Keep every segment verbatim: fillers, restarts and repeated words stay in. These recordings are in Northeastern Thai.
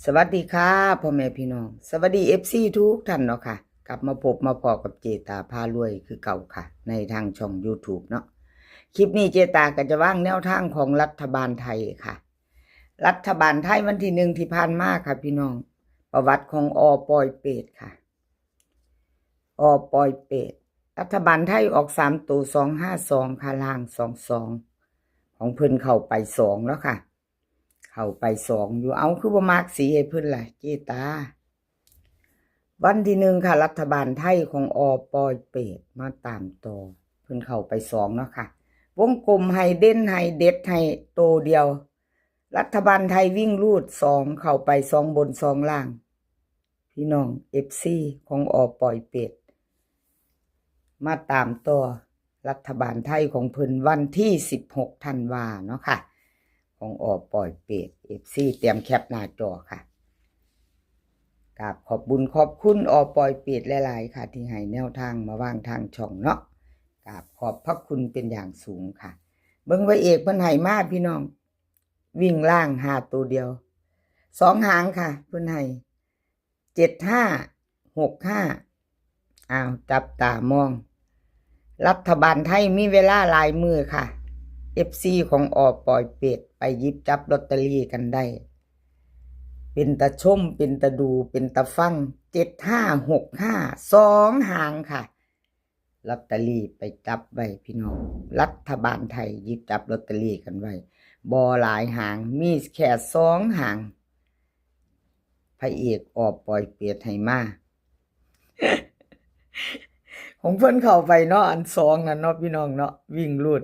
สวัสดีค่ะพ่อแม่พี่น้อง สวัสดี เอฟซี ทุกท่านเนาะค่ะ กลับมาพบมาพ้อกับเจตาพารวยคือเก่าค่ะ ในทางช่อง YouTube เนาะ คลิปนี้เจตาก็จะวางแนวทางของรัฐบาลไทยค่ะ รัฐบาลไทยวันที่หนึ่งที่ผ่านมาค่ะพี่น้อง ประวัติของ อ.ปอยเปต ค่ะ อ.ปอยเปต รัฐบาลไทยออกสามตัว สองห้าสอง ค่ะ ล่าง สองสอง ของเพิ่นเข้าไปสองแล้วค่ะ เข้าไปสองอยู่ เอาคือบ่มักสีให้เพิ่นล่ะเจตา วันที่หนึ่งค่ะ รัฐบาลไทยของ อ.ปอยเปต มาตามต่อ เพิ่นเข้าไปสองเนาะค่ะ วงกลมให้เด่นให้เด็ดให้โตเดียว รัฐบาลไทยวิ่งรูดสอง เข้าไปสองบนสองล่าง พี่น้อง เอฟซี ของ อ.ปอยเปต มาตามต่อรัฐบาลไทยของเพิ่นวันที่สิบหกธันวาเนาะค่ะ ของ อ.ปอยเปต เอฟซี เตรียมแคปหน้าจอค่ะ กราบขอบบุญขอบคุณ อ.ปอยเปต หลายๆ ค่ะ ที่ให้แนวทางมาวางทางช่องเนาะ กราบขอบพระคุณเป็นอย่างสูงค่ะ เบิ่งพระเอกเพิ่นให้มาพี่น้อง วิ่งล่างห้าตัวเดียว สองหางค่ะ เพิ่นให้ เจ็ดห้า หกห้า อ้าว จับตามอง รัฐบาลไทยมีเวลาหลายมื้อค่ะ เอฟซี ของ อ.ปอยเปต ไปหยิบจับลอตเตอรี่กันได้ เป็นตาชม เป็นตาดู เป็นตาฟัง เจ็ดห้า หกห้า สองหางค่ะ ลอตเตอรี่ไปจับไว้พี่น้อง รัฐบาลไทยหยิบจับลอตเตอรี่กันไว้ บ่หลายหาง มีแค่สองหาง พระเอก อ.ปอยเปต ให้มา ของเพิ่นเข้าไปเนาะ อันสองนั่นเนาะพี่น้องเนาะ วิ่งรูด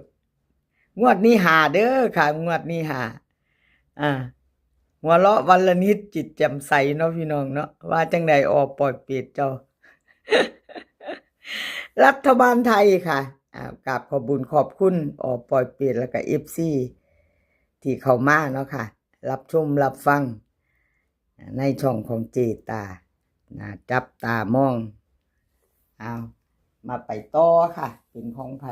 งวดนี้ห้าเด้อค่ะ งวดนี้ห้า อ่า หัวเราะวันละนิดจิตแจ่มใสเนาะพี่น้องเนาะ ว่าจังใด อ.ปอยเปต เจ้า รัฐบาลไทยค่ะ อ่า กราบขอบบุญขอบคุณ อ.ปอยเปต แล้วก็ เอฟซี ที่เข้ามาเนาะค่ะ รับชมรับฟัง ในช่องของเจตา น่าจับตามอง เอา มาไปต่อค่ะ เป็นของไผ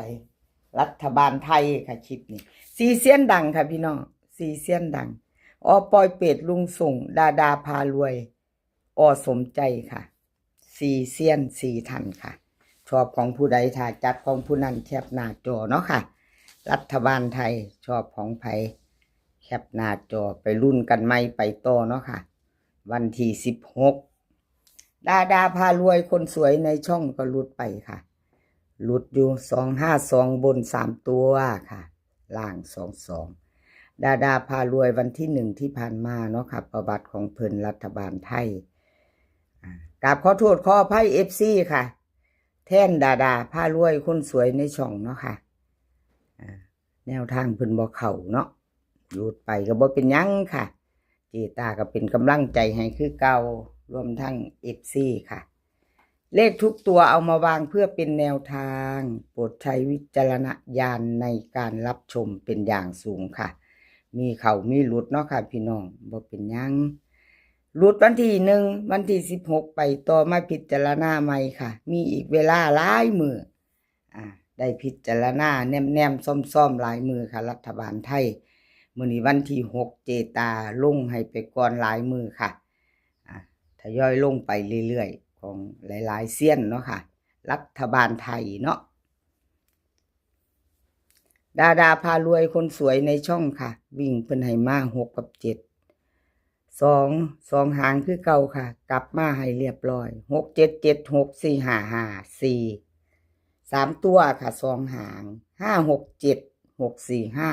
รัฐบาลไทยค่ะ คลิปนี้ สี่เซียนดังค่ะพี่น้อง สี่เซียนดัง อ.ปอยเปต ลุงส่ง ดาดาพารวย อ.สมใจค่ะ สี่เซียนสี่ท่านค่ะ ชอบของผู้ใด ถ้าจัดของผู้นั้น แคปหน้าจอเนาะค่ะ รัฐบาลไทย ชอบของไผ แคปหน้าจอไปลุ้นกันใหม่ไปต่อเนาะค่ะ วันที่สิบหก ดาดาพารวยคนสวยในช่องก็หลุดไปค่ะ หลุดอยู่ สองห้าสอง บนสามตัวค่ะ ล่าง สองสอง ดาดาพารวยวันที่หนึ่งที่ผ่านมาเนาะค่ะ ประวัติของเพิ่นรัฐบาลไทย อ่า กราบขอโทษขออภัย เอฟซี ค่ะ แทนดาดาพารวยคนสวยในช่องเนาะค่ะ อ่า แนวทางเพิ่นบ่เข้าเนาะ หลุดไปก็บ่เป็นหยังค่ะ เจตาก็เป็นกำลังใจให้คือเก่า รวมทั้ง เอฟซี ค่ะ เลขทุกตัวเอามาวางเพื่อเป็นแนวทาง โปรดใช้วิจารณญาณในการรับชมเป็นอย่างสูงค่ะ มีเข้ามีหลุดเนาะค่ะพี่น้อง บ่เป็นหยัง หลุดวันที่หนึ่ง วันที่สิบหก ไปต่อมาพิจารณาใหม่ค่ะ มีอีกเวลาหลายมื้อ อ่า ได้พิจารณาแนมๆ ซ่อมๆ หลายมื้อค่ะ รัฐบาลไทย มื้อนี้วันที่หก เจตาลงให้ไปก่อนหลายมื้อค่ะ อ่า ทยอยลงไปเรื่อยๆ ของหลายๆ เซียนเนาะค่ะ รัฐบาลไทยเนาะ ดาดาพารวยคนสวยในช่องค่ะ วิ่งเพิ่นให้มาหกกับเจ็ด สอง สองหางคือเก่าค่ะ กลับมาให้เรียบร้อย หกเจ็ดเจ็ด หกสี่ห้าห้าสี่ สามตัวค่ะ สองหาง ห้าหกเจ็ด หกสี่ห้า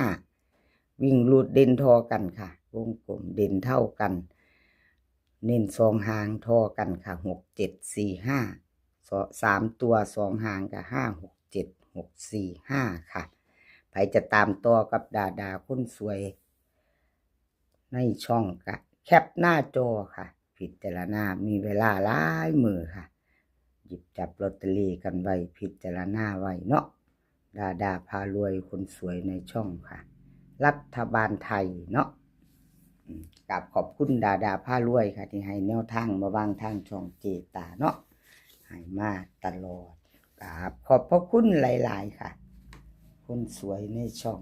วิ่งรูดเด่นทอกันค่ะ วงกลมเด่นเท่ากัน เน้นสองหางทอกันค่ะ หกเจ็ดสี่ห้า ส- สามตัวสองหางก็ ห้าหกเจ็ด หกสี่ห้า ค่ะ ไผจะตามต่อกับดาดาคนสวย ในช่องก็แคปหน้าจอค่ะ พิจารณา มีเวลาหลายมื้อค่ะ หยิบจับลอตเตอรี่กันไว้ พิจารณาไว้เนาะ ดาดาพารวยคนสวยในช่องค่ะ รัฐบาลไทยเนาะ อืม กราบขอบคุณดาดาพารวยค่ะ ที่ให้แนวทางมาวางทางช่องเจตาเนาะ ให้มาตลอด กราบขอบพระคุณหลายๆ ค่ะ คนสวยในช่อง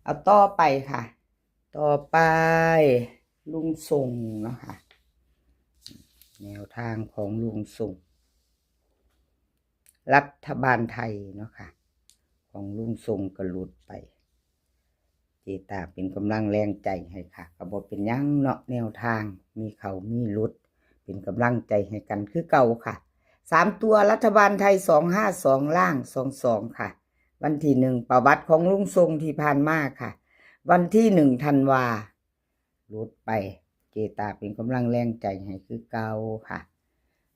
เอาต่อไปค่ะ ต่อไป ลุงส่งเนาะค่ะ แนวทางของลุงส่ง รัฐบาลไทยเนาะค่ะ ของลุงส่งก็หลุดไป เจตาเป็นกำลังแรงใจให้ค่ะ ก็บ่เป็นหยังเนาะ แนวทางมีเข้ามีหลุด เป็นกำลังใจให้กันคือเก่าค่ะ สามตัวรัฐบาลไทย สองห้าสอง ล่าง สองสอง ค่ะ วันที่หนึ่ง ประวัติของลุงส่งที่ผ่านมาค่ะ วันที่หนึ่งธันวา หลุดไป เจตาเป็นกำลังแรงใจให้คือเก่าค่ะ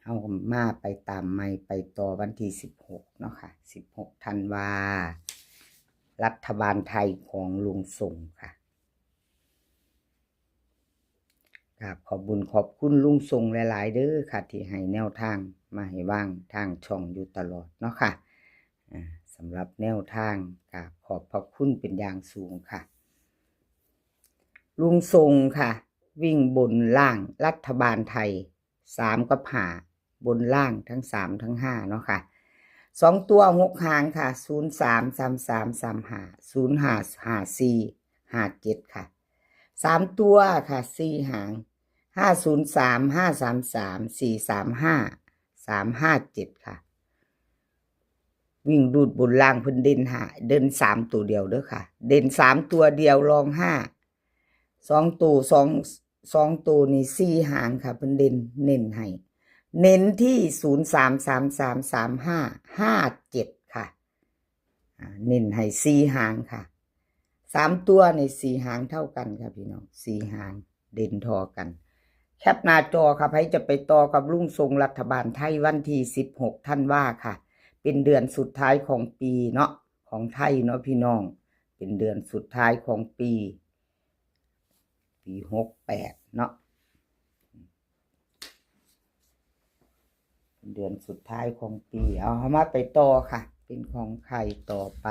เฮาก็มาไปตามใหม่ไปต่อวันที่สิบหกเนาะค่ะ สิบหกธันวา รัฐบาลไทยของลุงส่งค่ะ กราบขอบบุญขอบคุณลุงส่งหลายๆเด้อค่ะ ที่ให้แนวทางมาให้วางทางช่องอยู่ตลอดเนาะค่ะ อ่า สำหรับแนวทางกราบขอบพระคุณเป็นอย่างสูงค่ะ ลุงส่งค่ะ วิ่งบนล่างรัฐบาลไทย สามกับห้า บนล่างทั้งสามทั้งห้าเนาะค่ะ สองตัวหกหางค่ะ ศูนย์สาม สามสาม สามห้า ศูนย์ห้า ห้าสี่ ห้าเจ็ด ค่ะ สามตัวค่ะ สี่หาง ห้าศูนย์สาม ห้าสามสาม สี่สามห้า สามห้าเจ็ด ค่ะ วิ่งรูดบนล่างเพิ่นเด่นห้า เด่นสามตัวเดียวเด้อค่ะ เด่นสามตัวเดียวรองห้า สองตัว สอง สองตัวนี่สี่หางค่ะ เพิ่นเด่นเน้นให้ เน้นที่ ศูนย์สาม สามสาม สามห้า ห้าเจ็ด ค่ะ อ่า เน้นให้สี่หางค่ะ สามตัวในสี่หางเท่ากันค่ะพี่น้อง สี่หางเด่นทอกัน แคปหน้าจอค่ะ ใครจะไปต่อกับลุงส่งรัฐบาลไทยวันที่สิบหกธันวาค่ะ เป็นเดือนสุดท้ายของปีเนาะ ของไทยเนาะพี่น้อง เป็นเดือนสุดท้ายของปี ปีหกแปดเนาะ เดือนสุดท้ายของปี เอา เอามาไปต่อค่ะ เป็นของใครต่อไป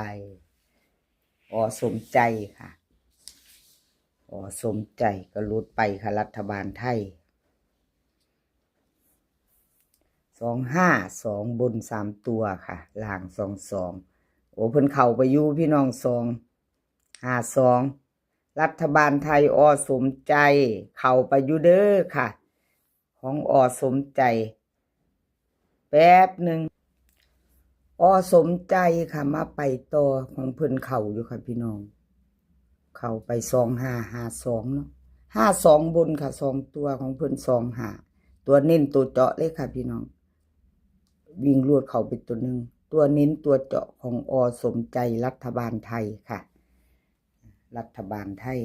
อ.สมใจค่ะ อ.สมใจก็หลุดไปค่ะ รัฐบาลไทย สองห้าสอง บนสามตัวค่ะ ล่าง สองสอง โอ้ เพิ่นเข้าไปอยู่พี่น้อง สองห้าสอง รัฐบาลไทย อ.สมใจ เข้าไปอยู่เด้อค่ะ ของ อ.สมใจ แป๊บหนึ่ง อ.สมใจค่ะ มาไปต่อของเพิ่นเข้าอยู่ค่ะพี่น้อง เข้าไป สองห้าห้าสอง เนาะ ห้าสอง บนค่ะ สองตัวของเพิ่น สองห้า ตัวเน้นตัวเจาะเลยค่ะพี่น้อง วิ่งรูดเข้าไปตัวหนึ่ง ตัวเน้นตัวเจาะของ อ.สมใจ รัฐบาลไทยค่ะ รัฐบาลไทย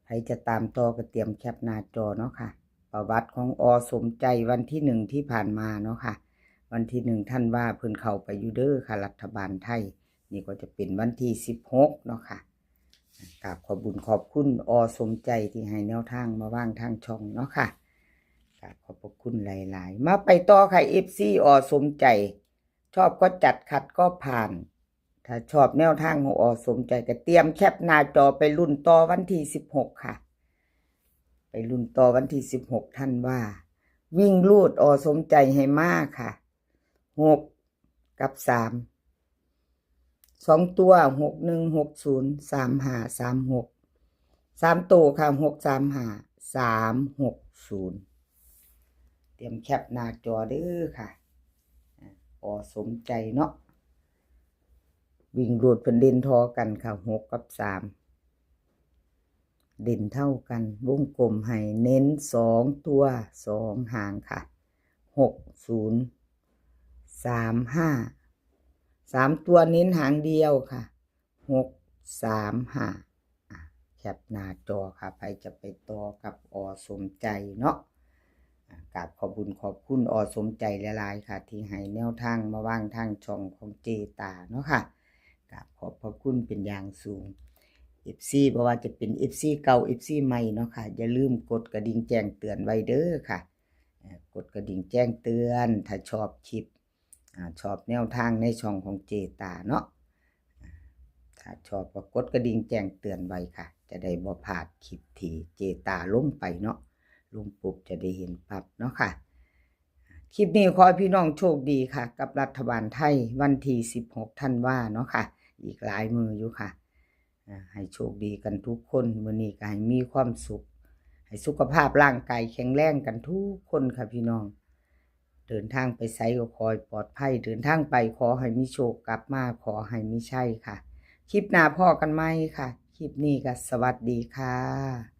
ใครจะตามต่อก็เตรียมแคปหน้าจอเนาะค่ะ ประวัติของ อ.สมใจ วันที่หนึ่งที่ผ่านมาเนาะค่ะ วันที่หนึ่งธันวาเพิ่นเข้าไปอยู่เด้อค่ะ รัฐบาลไทย นี่ก็จะเป็นวันที่สิบหกเนาะค่ะ กราบขอบบุญขอบคุณ อ.สมใจ ที่ให้แนวทางมาวางทางช่องเนาะค่ะ กราบขอบพระคุณหลายๆ มาไปต่อค่ะ เอฟซี อ.สมใจ ชอบก็จัด ขัดก็ผ่าน ถ้าชอบแนวทางของ อ.สมใจ ก็เตรียมแคปหน้าจอไปลุ้นต่อวันที่สิบหกค่ะ ไปลุ้นต่อวันที่สิบหกธันวา วิ่งรูด อ.สมใจ ให้มาค่ะ หกกับสาม สองตัว หกหนึ่ง หกศูนย์ สามห้า สามหก สามตัวค่ะ หกสามห้า สามหกศูนย์ เตรียมแคปหน้าจอเด้อค่ะ อ่า อ.สมใจเนาะ วิ่งรูดเพิ่นเด่นทอกันค่ะ หกกับสาม เด่นเท่ากัน วงกลมให้เน้นสองตัว สองหางค่ะ หกศูนย์ สามห้า สามตัวเน้นหางเดียวค่ะ หกสามห้า อ่ะ แคปหน้าจอค่ะ ใครจะไปต่อกับ อ.สมใจ เนาะ อ่ะ กราบขอบบุญขอบคุณ อ.สมใจ หลายๆค่ะ ที่ให้แนวทางมาวางทางช่องของเจตาเนาะค่ะ กราบขอบพระคุณเป็นอย่างสูง เอฟซี บ่ว่าจะเป็น เอฟซี เก่า เอฟซี ใหม่เนาะค่ะ อย่าลืมกดกระดิ่งแจ้งเตือนไว้เด้อค่ะ เอ่อ กดกระดิ่งแจ้งเตือน ถ้าชอบคลิป อ่า ชอบแนวทางในช่องของเจตาเนาะ อ่า ถ้าชอบก็กดกระดิ่งแจ้งเตือนไว้ค่ะ จะได้บ่พลาดคลิปที่เจตาลงไปเนาะ ลงปุ๊บจะได้เห็นปั๊บเนาะค่ะ คลิปนี้ขอให้พี่น้องโชคดีค่ะ กับรัฐบาลไทยวันที่สิบหกธันวาเนาะค่ะ อีกหลายมื้ออยู่ค่ะ อ่าให้โชคดีกันทุกคน มื้อนี้ก็ให้มีความสุข ให้สุขภาพร่างกายแข็งแรงกันทุกคนค่ะพี่น้อง เดินทางไปไสก็ขอให้ปลอดภัย เดินทางไปขอให้มีโชค กลับมาขอให้มีชัยค่ะ คลิปหน้าพ้อกันใหม่ค่ะ คลิปนี้ก็สวัสดีค่ะ